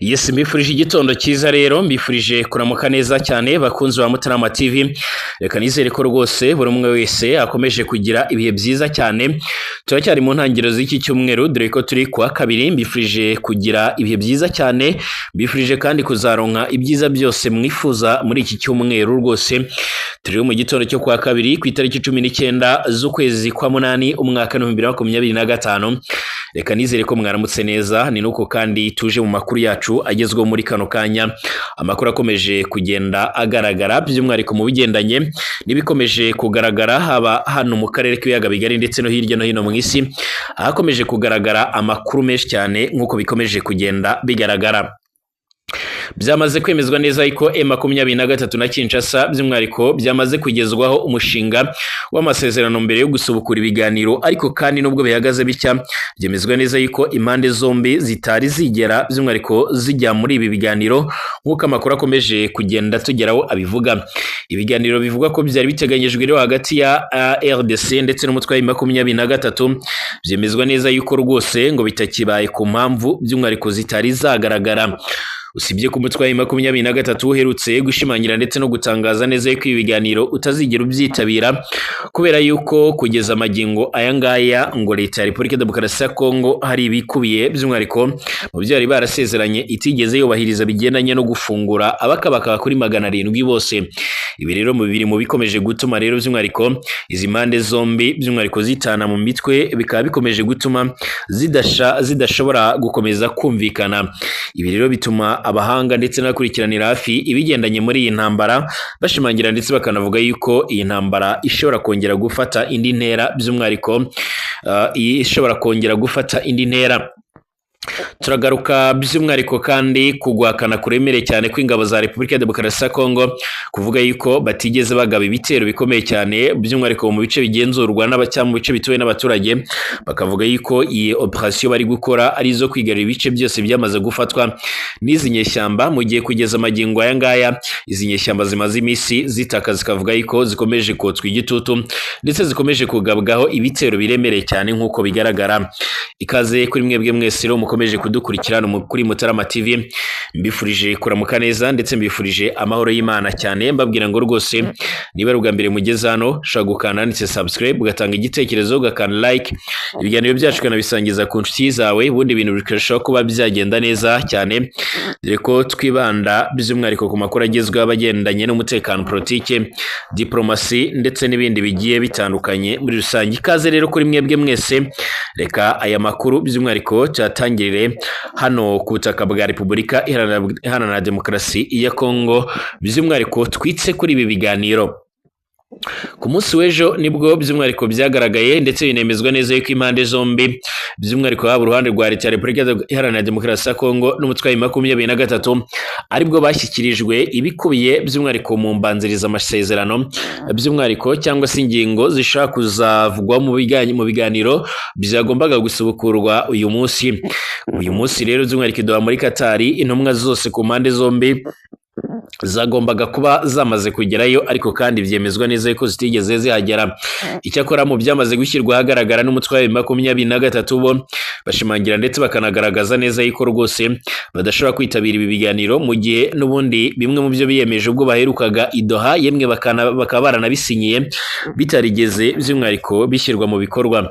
Yes, mbifurije igitondo cyiza rero, mbifurije kuramuka neza cyane bakunzi ba Mutarama TV. Reka nizere ko rwose buri umwe wese akomeje kugira ibihe byiza cyane. Turacyari mu ntangiriro z'iki cyumweru, dore ko turi kuwa kabiri. Mbifurije kugira ibihe byiza cyane, mbifurije kandi kuzaronka ibyiza byose mwifuza muri iki cyumweru. Rwose turi mu gitondo cyo kuwa kabiri ku itariki 19 z'ukwezi kwa munani umwaka 2025. Reka nizere ko mwaramutse neza. Ni nuko kandi tuje mu makuru yacu agezweho muri kano kanya, amakuru akomeje kugenda agaragara by'umwihariko mu bigendanye n'ibikomeje kugaragara haba hano mu karere k'ibiyaga bigari ndetse no hirya no hino mu isi, ahakomeje kugaragara amakuru menshi cyane nk'uko bikomeje kugenda bigaragara. Byamaze kwemezwa neza ko M23 na Kinshasa by'umwihariko byamaze kugezwaho umushinga w'amasezerano mbere yo gusubukura ibiganiro, ariko kandi nubwo bihagaze bitya, byemezwa neza yuko impande zombi zitari zigera by'umwihariko zijya muri ibi biganiro nk'uko amakuru akomeje kugenda tugeraho abivuga. Ibiganiro bivugwa ko byari biteganyijwe rero hagati ya RDC ndetse n'umutwe wa 23, byemezwa neza yuko rwose ngo bitakibaye ku mpamvu by'umwihariko zitari zagaragara. Usibye ko umutwe wa 23 uherutse gushimangira ndetse no gutangaza neza yuko ibi biganiro utazigera ubyitabira, kubera yuko kugeza amagingo aya ngaya ngo leta ya Repubulika Demokarasi ya Kongo hari ibikubiye by'umwihariko mu byo bari barasezeranye itigeze yubahiriza bigendanye no gufungura abakabaka kuri 700 bose. Ibi rero mu biri mu bikomeje gutuma rero by'umwihariko izi mpande zombi by'umwihariko zitana mu mitwe, bikaba bikomeje gutuma zidashobora gukomeza kumvikana. Ibi rero bituma abahanga ndetse n'abakurikiranira hafi ibigendanye muri iyi ntambara bashimangira ndetse bakanavuga yuko iyi ntambara ishobora kongera gufata indi ntera, by'umwihariko ishobora kongera gufata indi ntera. Turagaruka by'umwihariko kandi kugwakana kuremereye cyane kw'ingabo za Repubulika ya Demokarasi ya Kongo, kuvuga yuko batigeze bagaba ibitero bikomeye cyane by'umwihariko mu bice bigenzurwa n'abacyangwa mu bice bituwe n'abaturage, bakavuga yuko iyi operation bari gukora ari izo kwigarurira ibice byose byamaze gufatwa n'izi nyeshyamba, mu gihe kugeza amagingo aya ngaya izi nyeshyamba zimaze iminsi zitaka, zikavuga yuko zikomeje kotswa igitutu ndetse zikomeje kugabwaho ibitero biremereye cyane nk'uko bigaragara. Ikaze kuri mwebwe mwese rero mukomeje kudukurikirana kuri Mutarama TV, mbifurije kuramuka neza ndetse mbifurije amahoro y'Imana cyane, mbabwira ngo rwose niba ari ubwa mbere mugeze hano ushobora gukanda handitse subscribe, ugatanga igitekerezo, ugakanda like, ibiganiro byacu ukanabisangiza ku nshuti zawe, ubundi ibintu bikarushaho kuba byagenda neza cyane, dore ko twibanda by'umwihariko ku makuru agezweho abagendanye n'umutekano, politike, diplomasi ndetse n'ibindi bigiye bitandukanye muri rusange. Ikaze rero kuri mwebwe mwese, reka aya makuru by'umwihariko cyatangirire hano ku butaka bwa Repubulika Iharanira Demokarasi ya Kongo, by'umwihariko twitse kuri ibi biganiro. Ku munsi w'ejo nibwo by'umwihariko byagaragaye ndetse binemezwa neza yuko impande zombi by'umwihariko haba uruhande rwa leta ya Repubulika Iharanira Demokarasi ya Kongo n'umutwe wa 23 aribwo bashyikirijwe ibikubiye by'umwihariko mu mbanziriza amasezerano by'umwihariko cyangwa se ingingo zishobora kuzavugwa mu biganiro byagombaga gusubukurwa uyu munsi. Uyu munsi rero by'umwihariko i Doha muri Katari, intumwa zose ku mpande zombi zagombaga kuba zamaze kugerayo, ariko kandi byemezwa neza yuko zitigeze zihagera. Icyakora mu byamaze gushyirwa ahagaragara n'umutwe wa 23 bo bashimangira ndetse bakanagaragaza neza yuko rwose badashobora kwitabira ibi biganiro, mu gihe n'ubundi bimwe mu byo biyemeje ubwo baherukaga i Doha, yemwe bakaba baranabisinyiye, bitarigeze by'umwihariko bishyirwa mu bikorwa.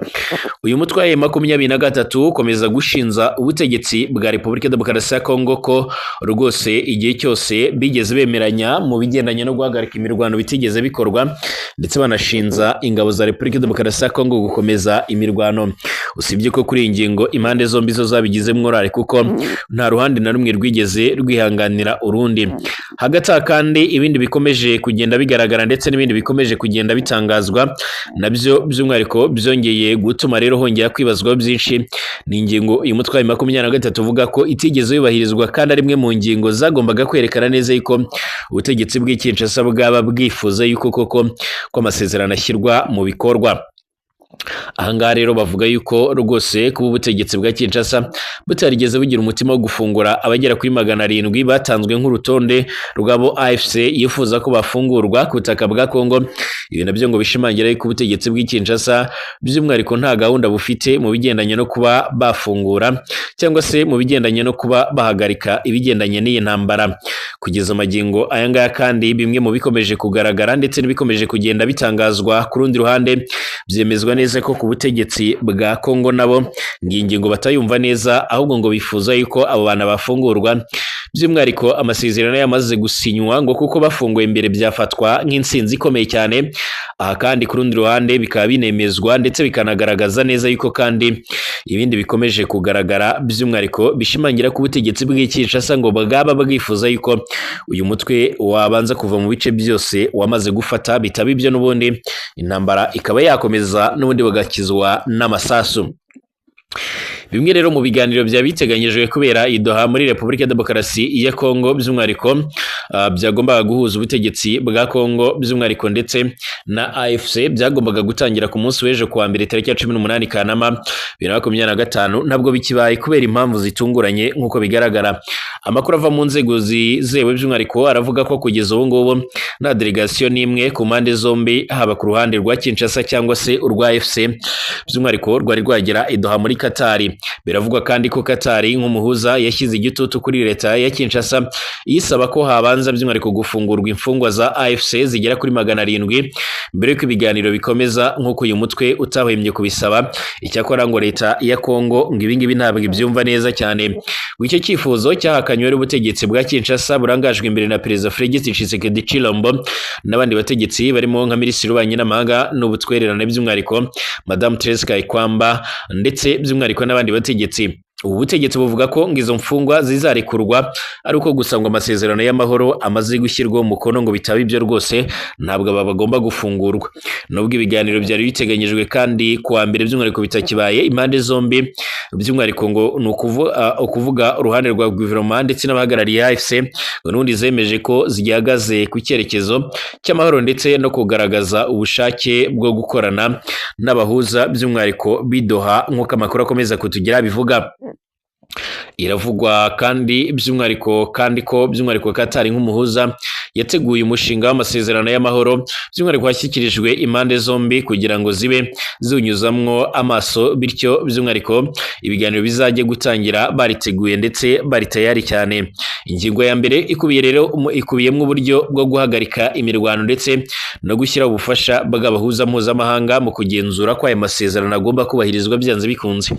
Uyu mutwe wa 23 ukomeza gushinza ubutegetsi bwa Repubulika Demokarasi ya Kongo ko rwose igihe cyose bigeze bemeranya mu bigendanye no guhagarika imirwano bitigeze bikorwa, ndetse banashinza ingabo za Repubulika Demokarasi ya Kongo gukomeza imirwano. Usibye ko kuri iyi ngingo impande zombi zo zabigizemo uruhare, kuko nta ruhande na rumwe rwigeze rwihanganira urundi. Hagati aha kandi ibindi bikomeje kugenda bigaragara ndetse n'ibindi bikomeje kugenda bitangazwa nabyo by'umwihariko byongeye gutuma rero hongera kwibazwaho byinshi. Ni ingingo uyu mutwe wa 23 uvuga ko itigeze yubahirizwa, kandi ari imwe mu ngingo zagombaga kwerekana neza yuko ubutegetsi bw'i Kinshasa bwaba bwifuza yuko koko ko amasezerano ashyirwa mu bikorwa. Ahangaha rero bavuga yuko rwose kuba ubutegetsi bwa Kinshasa butarigeze bugira umutima wo gufungura abagera kuri 700 batanzwe nk'urutonde rw'abo AFC yifuza ko bafungurwa ku butaka bwa Kongo, ibi nabyo ngo bishimangira yuko ubutegetsi bw'i Kinshasa by'umwihariko nta gahunda bufite mu bigendanye no kuba bafungura cyangwa se mu bigendanye no kuba bahagarika ibigendanye n'iyi ntambara. Kugeza magingo aya ngaya kandi bimwe mu bikomeje kugaragara ndetse n'ibikomeje kugenda bitangazwa ku rundi ruhande byemezwa neza ko ku butegetsi bwa Kongo nabo ngiyi ngingo batayumva neza, ahubwo ngo bifuza yuko abo bana bafungurwa by'umwihariko amasezerano yamaze gusinywa ngo kuko bafunguye mbere byafatwa nk'intsinzi ikomeye cyane. Aha kandi ku rundi ruhande bikaba binemezwa ndetse bikanagaragaza neza yuko kandi ibindi bikomeje kugaragara by'umwihariko bishimangira ko ubutegetsi bw'i Kinshasa ngo bwaba bwifuza yuko uyu mutwe wabanza kuva mu bice byose wamaze gufata, bitaba ibyo n'ubundi intambara ikaba yakomeza n'ubundi bagakizwa n'amasasu. Bimwe rero mu biganiro byaba biteganyijwe kubera i Doha muri Repubulika ya Demokarasi ya Kongo by'umwihariko byagombaga guhuza ubutegetsi bwa Kongo by'umwihariko ndetse na AFC byagombaga gutangira ku munsi w'ejo kuwa mbere tariki ya 18 Kanama 2025 ntabwo bikibaye kubera impamvu zitunguranye nk'uko bigaragara. Amakuru ava mu nzego zizewe by'umwihariko aravuga ko kugeza ubu ngubu nta delegation n'imwe ku mpande zombi haba ku ruhande rwa Kinshasa cyangwa se urwa AFC by'umwihariko rwari rwagera i Doha muri Katari. Biravugwa kandi ko Katari nk'umuhuza yashyize igitutu kuri leta ya Kinshasa isaba ko habanza by'umwihariko gufungurwa imfungwa za AFC zigera kuri 700 mbere y'uko ibiganiro bikomeza nk'uko uyu mutwe utahwemye kubisaba. Icyakora ngo leta ya Kongo ngo ibingibi ntabwo ibyumva neza cyane. Icyo cyifuzo cyahakanywe n'ubutegetsi bwa Kinshasa burangajwe imbere na Perezida Félix Tshisekedi Tshilombo n'abandi bategetsi barimo nka Minisitiri w'Ububanyi n'Amahanga n'Ubutwererane by'umwihariko Madame Therese Kayikwamba ndetse by'umwihariko n'abandi bategetsi. Ubu butegetsi buvuga ko ngo izo mfungwa zizarekurwa ari uko gusa ngo amasezerano y'amahoro amaze gushyirwaho umukono, ngo bitaba ibyo rwose ntabwo aba bagomba gufungurwa. Nubwo ibiganiro byari biteganyijwe kandi kuwa mbere by'umwihariko bitakibaye, impande zombi by'umwihariko ngo ni ukuvuga uruhande rwa guverinoma ndetse n'abahagarariye AFC ngo n'ubundi zemeje ko zigihagaze ku cyerekezo cy'amahoro ndetse no kugaragaza ubushake bwo gukorana n'abahuza by'umwihariko bidoha nk'uko amakuru akomeza kutugira bivuga. Iravugwa kandi by'umwihariko kandi ko by'umwihariko Katari nk'umuhuza yateguye umushinga w'amasezerano y'amahoro by'umwihariko washyikirijwe impande zombi kugira ngo zibe ziwunyuzamwo amaso, bityo by'umwihariko ibiganiro bizajye gutangira bariteguye ndetse bari tayari cyane. Ingingo ya mbere ikubiye rero ikubiyemo uburyo bwo guhagarika imirwano ndetse no gushyira ubufasha bw'abahuza mpuzamahanga mu kugenzura ko aya masezerano agomba kubahirizwa byanze bikunze.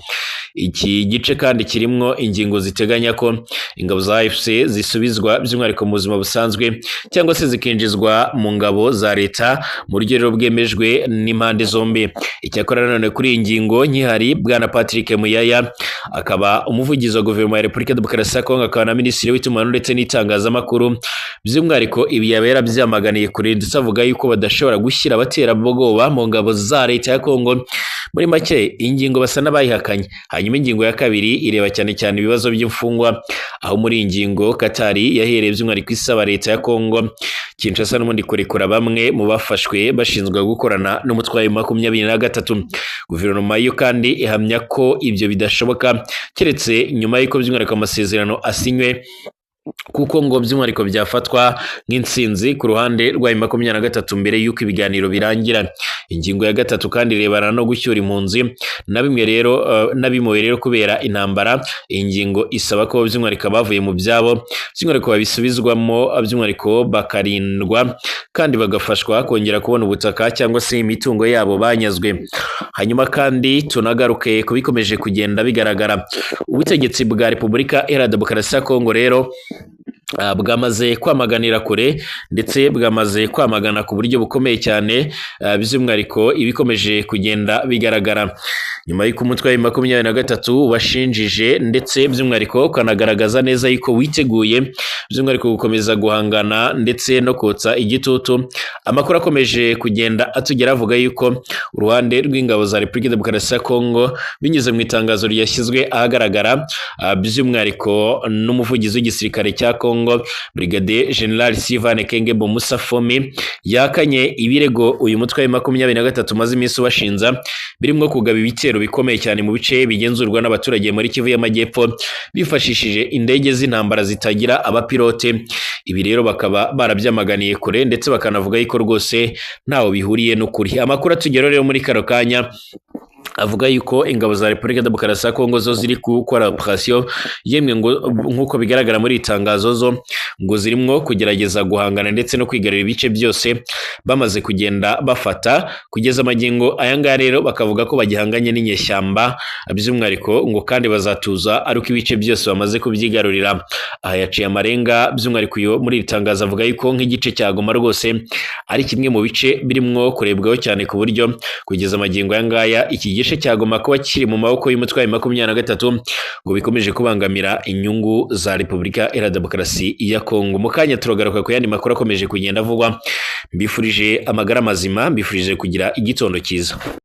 Iki gice kandi kirimo ingingo ziteganya ko ingabo za AFC zisubizwa by'umwihariko mu buzima busanzwe cyangwa se zikinjizwa mu ngabo za leta mu buryo rero bwemejwe n'impande zombi. Icyakora nanone kuri iyi ngingo nkihari Bwana Patrick Muyaya akaba umuvugizi wa guverinoma ya Repubulika Demokarasi ya Kongo akaba na minisitiri w'itumanaho ndetse n'itangazamakuru by'umwihariko ibi yaba yarabyamaganiye kure ndetse avuga yuko badashobora gushyira abaterabwoba mu ngabo za leta ya Kongo. Muri make ingingo basa n'abayihakanye. Hanyuma ingingo ya kabiri ireba cyane cyane ibibazo by'imfungwa, aho muri iyi ngingo Katari yahereye by'umwihariko isaba leta ya Kongo Kinshasa n'ubundi kurekura bamwe mu bafashwe bashinzwe gukorana n'umutwe wa 23. Guverinoma yo kandi ihamya ko ibyo bidashoboka keretse nyuma y'uko by'umwihariko amasezerano asinywe, kuko ngo by'umwihariko byafatwa nk'intsinzi ku ruhande rwa 23 mbere y'uko ibiganiro birangira. Ingingo ya gatatu kandi irebana no gucyura impunzi na bimwe rero n'abimuwe rero kubera intambara. Ingingo isaba ko by'umwihariko abavuye mu byabo by'umwihariko babisubizwamo by'umwihariko bakarindwa kandi bagafashwa kongera kubona ubutaka cyangwa se imitungo yabo banyazwe. Hanyuma kandi tunagaruke kubikomeje kugenda bigaragara. Ubutegetsi bwa Repubulika Iharanira Demokarasi ya Kongo rero bwamaze kwamaganira kure ndetse bwamaze kwamagana ku buryo bukomeye cyane by'umwihariko ibikomeje kugenda bigaragara nyuma y'uko umutwe wa 23 washinjije ndetse by'umwihariko ukanagaragaza neza yuko witeguye by'umwihariko gukomeza guhangana ndetse no kotsa igitutu. Amakuru akomeje kugenda atugera avuga yuko uruhande rw'ingabo za Repubulika Demokarasi ya Kongo binyuze mu itangazo ryashyizwe ahagaragara by'umwihariko n'umuvugizi w'igisirikare cya Kongo Kongo, Brigadier General Sylvain Kengebo Musa Fomi, yakanye ibirego uyu mutwe wa M23 umaze iminsi ubashinza, birimo kugaba ibitero bikomeye cyane mu bice bigenzurwa n'abaturage muri Kivu y'Amajyepfo bifashishije indege z'intambara zitagira abapilote. Ibi rero bakaba barabyamaganiye kure, ndetse bakanavuga yuko rwose ntaho bihuriye n'ukuri. Amakuru atugeraho rero muri kano kanya avuga yuko ingabo za Repubulika Demokarasi ya Kongo zo ziri gukora operation, yemwe ngo nk'uko bigaragara muri iri tangazo, zo ngo zirimo kugerageza guhangana ndetse no kwigarurira ibice byose bamaze kugenda bafata kugeza amagingo aya ngaya. Rero bakavuga ko bagihanganye n'inyeshyamba by'umwihariko, ngo kandi bazatuza ari uko ibice byose bamaze kubyigarurira. Aha yaciye amarenga by'umwihariko uyu muri iri tangazo avuga yuko nk'igice cya Goma rwose ari kimwe mu bice birimwo kurebwaho cyane, ku buryo kugeza amagingo aya ngaya iki gice cya Goma kuba kiri mu maboko y'umutwe wa M23 ngo bikomeje kubangamira inyungu za Repubulika Iharanira Demokarasi ya Kongo. Mu kanya turagaruka ku yandi makuru akomeje kugenda avugwa. Mbifurije amagara mazima, mbifurije kugira igitondo cyiza.